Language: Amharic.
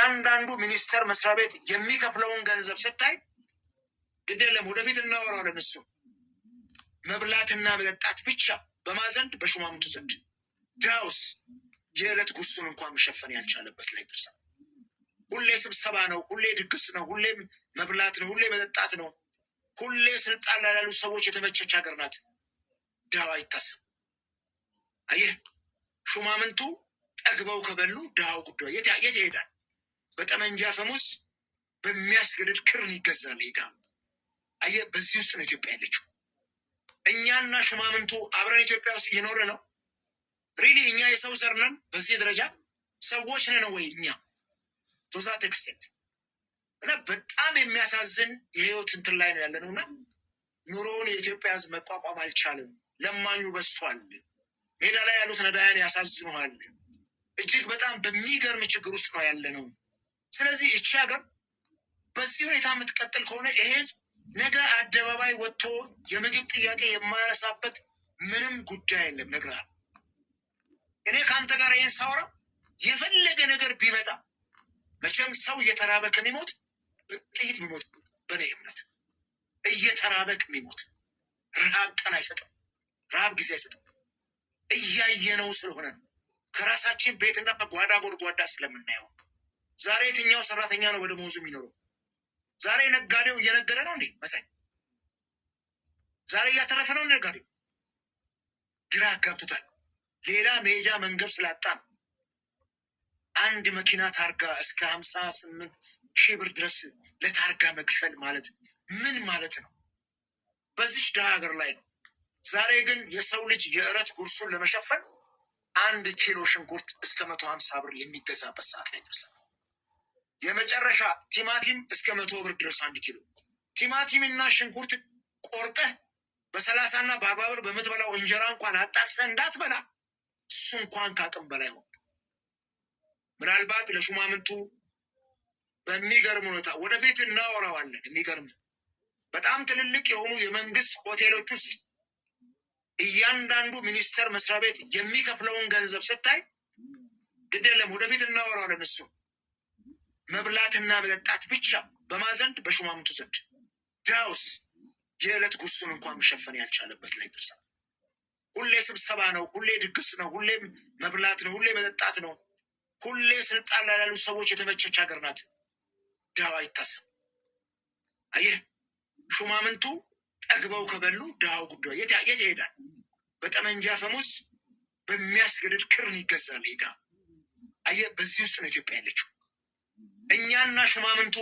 እያንዳንዱ ሚኒስቴር መስሪያ ቤት የሚከፍለውን ገንዘብ ስታይ፣ ግድ የለም ወደፊት እናወራዋለን። እሱ መብላትና መጠጣት ብቻ በማዘንድ በሹማምንቱ ዘንድ፣ ድሃውስ የዕለት ጉርሱን እንኳን መሸፈን ያልቻለበት ላይ ደርሳል። ሁሌ ስብሰባ ነው፣ ሁሌ ድግስ ነው፣ ሁሌ መብላት ነው፣ ሁሌ መጠጣት ነው። ሁሌ ስልጣን ላይ ላሉ ሰዎች የተመቸች ሀገር ናት። ድሃው አይታሰብ። አየህ፣ ሹማምንቱ ጠግበው ከበሉ ድሃው ጉዳዩ የት የት ይሄዳል? በጠመንጃ ፈሙዝ በሚያስገድድ ክርን ይገዛል። ይሄ ድሃ አየህ፣ በዚህ ውስጥ ነው ኢትዮጵያ ያለችው። እኛና ሹማምንቱ አብረን ኢትዮጵያ ውስጥ እየኖረ ነው። Really እኛ የሰው ዘር ነን? በዚህ ደረጃ ሰዎች ነን ወይ እኛ to that extent? እና በጣም የሚያሳዝን የህይወት እንትን ላይ ነው ያለነው እና ኑሮውን የኢትዮጵያ ህዝብ መቋቋም አልቻለም። ለማኙ በዝቷል። ሜዳ ላይ ያሉት ነዳያን ያሳዝኑሃል። እጅግ በጣም በሚገርም ችግር ውስጥ ነው ያለነው። ስለዚህ እቺ ሀገር በዚህ ሁኔታ የምትቀጥል ከሆነ ይሄ ህዝብ ነገ አደባባይ ወጥቶ የምግብ ጥያቄ የማያነሳበት ምንም ጉዳይ የለም። እነግርሃለሁ። እኔ ከአንተ ጋር ይህን ሳወራ የፈለገ ነገር ቢመጣ መቼም ሰው እየተራበ ከሚሞት ጥይት ቢሞት፣ በእኔ እምነት እየተራበ ከሚሞት፣ ረሃብ ቀን አይሰጥም፣ ረሃብ ጊዜ አይሰጥም። እያየነው ስለሆነ ነው። ከራሳችን ቤትና ጓዳ ጎድጓዳ ስለምናየው። ዛሬ የትኛው ሰራተኛ ነው በደመወዙ የሚኖረው? ዛሬ ነጋዴው እየነገደ ነው እንዴ መሳይ? ዛሬ እያተረፈ ነው እንዴ ነጋዴው? ግራ አጋብቶታል። ሌላ መሄጃ መንገድ ስላጣ ነው። አንድ መኪና ታርጋ እስከ 58,000 ብር ድረስ ለታርጋ መክፈል ማለት ምን ማለት ነው? በዚች ድሃ ሀገር ላይ ነው። ዛሬ ግን የሰው ልጅ የእረት ጉርሱን ለመሸፈን 1 ኪሎ ሽንኩርት እስከ 150 ብር የሚገዛበት ሰዓት ላይ ደርሰናል። የመጨረሻ ቲማቲም እስከ 100 ብር ድረስ 1 ኪሎ። ቲማቲም እና ሽንኩርት ቆርጠህ በ30 እና በ40 ብር በምትበላው እንጀራ እንኳን አጣቅሰህ እንዳትበላ እሱ እንኳን ከአቅም በላይ ሆነ። ምናልባት ለሹማምንቱ በሚገርም ሁኔታ ወደፊት እናወራዋለን። የሚገርም በጣም ትልልቅ የሆኑ የመንግስት ሆቴሎች ውስጥ እያንዳንዱ ሚኒስቴር መስሪያ ቤት የሚከፍለውን ገንዘብ ስታይ፣ ግድ የለም ወደፊት እናወራዋለን። እሱ መብላትና መጠጣት ብቻ በማዘንድ በሹማምንቱ ዘንድ፣ ድሃውስ የዕለት ጉርሱን እንኳን መሸፈን ያልቻለበት ላይ ደርሳል። ሁሌ ስብሰባ ነው፣ ሁሌ ድግስ ነው፣ ሁሌ መብላት ነው፣ ሁሌ መጠጣት ነው። ሁሌ ስልጣን ላይ ላሉ ሰዎች የተመቸች ሀገር ናት። ድሃው አይታሰብ። አየህ፣ ሹማምንቱ ጠግበው ከበሉ ድሃው ጉዳዩ የት የት ይሄዳል? በጠመንጃ ፈሙዝ በሚያስገድድ ክርን ይገዛል። ይሄ ድሃ አየህ፣ በዚህ ውስጥ ነው ኢትዮጵያ ያለችው። እኛና ሹማምንቱ